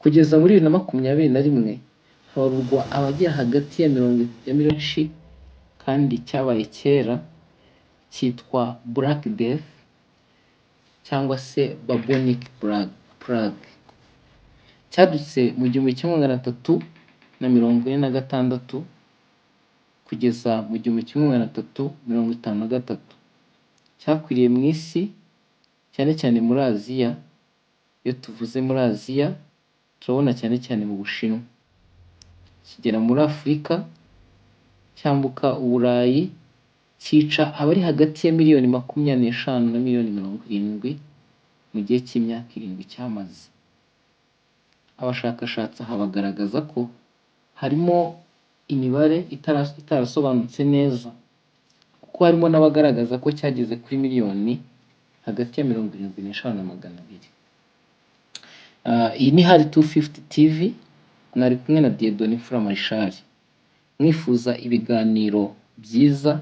Kugeza muri 2021 habarurwa abagera hagati ya mirongo ya miliyoni, kandi cyabaye kera cyitwa Black Death cyangwa se Bubonic Plague. Cyadutse mu 1346 kugeza mu 1353. Cyakwiriye mu isi, cyane cyane muri Aziya. Iyo tuvuze muri Aziya, turabona cyane cyane mu Bushinwa. Kigera muri Afurika, cyambuka Uburayi, cyica abari hagati ya miliyoni 25 na miliyoni 70 mu gihe cy'imyaka 7 cyamaze. Abashakashatsi aha bagaragaza ko harimo imibare itarasobanutse neza, kuko harimo n'abagaragaza ko cyageze kuri miliyoni hagati ya 75 na 200. Iyi ni Hari 250 TV, mwari kumwe na Dieudonné Imfura Marshal. Mwifuza ibiganiro byiza,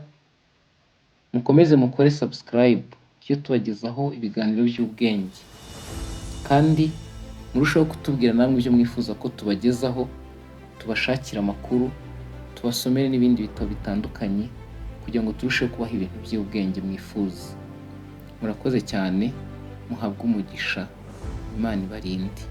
mukomeze mukore subscribe, tujye tubagezaho ibiganiro by'ubwenge, kandi murusheho kutubwira namwe ibyo mwifuza ko tubagezaho, tubashakire amakuru, tubasomere n'ibindi bitabo bitandukanye kugira ngo turusheho kubaha ibintu by'ubwenge mwifuza. Murakoze cyane, muhabwe umugisha, Imana ibarinde.